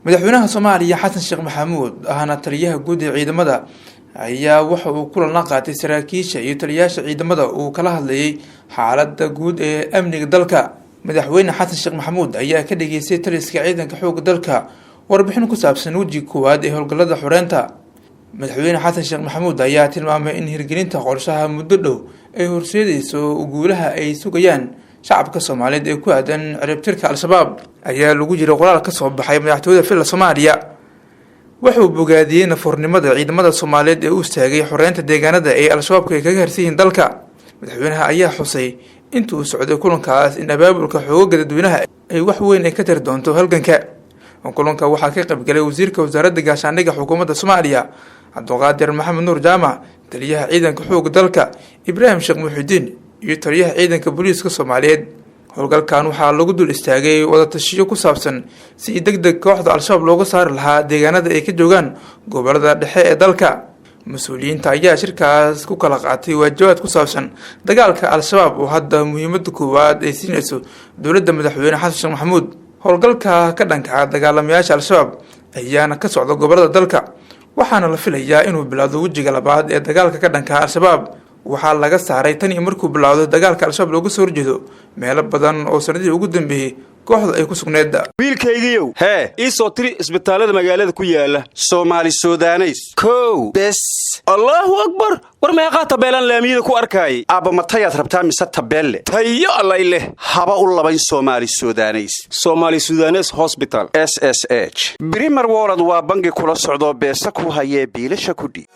Madaxweynaha Soomaaliya Xasan Sheekh Maxamuud, ahna taliyaha guud ee ciidamada, ayaa waxa uu kulan la qaatay saraakiisha iyo taliyayaasha ciidamada uu kala hadlayay xaalada guud ee amniga dalka. Madaxweyne Xasan Sheekh Maxamuud ayaa ka dhageystay taliska ciidanka xoogga dalka warbixin ku saabsan wejiga koowaad ee howlgallada xoreynta. Madaxweyne Xasan Sheekh Maxamuud ayaa tilmaamay in hirgelinta qorshaha muddo dhow ay horseedeyso guulaha ay sugayaan shacabka Soomaaliyeed ee ku aadan ciribtirka Al-Shabaab, ayaa lagu jiray qoraal ka soo baxay madaxtooyada Villa Soomaaliya. Wuxuu bogaadiyey nafurnimada ciidamada Soomaaliyeed ee u istaagay xoreynta deegaanada ay Al-Shabaabka ay kaga harsan yihiin dalka. Madaxweynaha ayaa xusay inta uu socday kulankaas in abaabulka xoogaga dadweynaha ay wax weyn ay ka tari doonto halganka. Kulanka waxaa ka qaybgalay wasiirka wasaaradda gaashaandhigga xukuumadda Soomaaliya Cabduqaadir Maxamed Nuur Jaamac, taliyaha ciidanka xoogga dalka Ibraahim Sheekh Muxidiin iyo taliyaha ciidanka booliiska Soomaaliyeed. Howlgalkan waxaa lagu dul istaagay wadatashiyo ku saabsan si deg deg kooxda Al-Shabaab looga saari lahaa deegaanada ay ka joogaan gobolada dhexe ee dalka. Mas-uuliyiinta ayaa shirkaas ku kala qaatay waajibaad ku saabsan dagaalka Al-Shabaab oo hadda muhiimada koowaad ay siinayso dowladda madaxweyne Xasan Sheekh Maxamuud. Howlgalka ka dhanka dagaalamayaasha Al-Shabaab ayaana ka socda gobolada dalka, waxaana la filayaa inuu bilaawdo wejiga labaad ee dagaalka ka dhanka Al-Shabaab. Waxaa laga saaray tan iyo markuu bilaawday dagaalka Al-Shabaab looga soo horjeedo meelo badan oo sanadihii ugu dambeeyey kooxda ay ku sugneed. Wiilkaygiiow, Hee. ii soo tiri isbitaallada magaalada ku yaala Soomaali Sudaneys. Kow. Bes. Allaahu akbar! War meeqaa tabeelaan laamiyada ku arkaayay? Aabba, matayaad rabtaa mise tabeelle? Tayo allay leh. Haba u labayn Soomaali Sudaneys. Soomaali Sudanes Hosbital. SSH. Premier Wallet waa bangi kula socdoo beesa ku hayee biilasha kudhiib.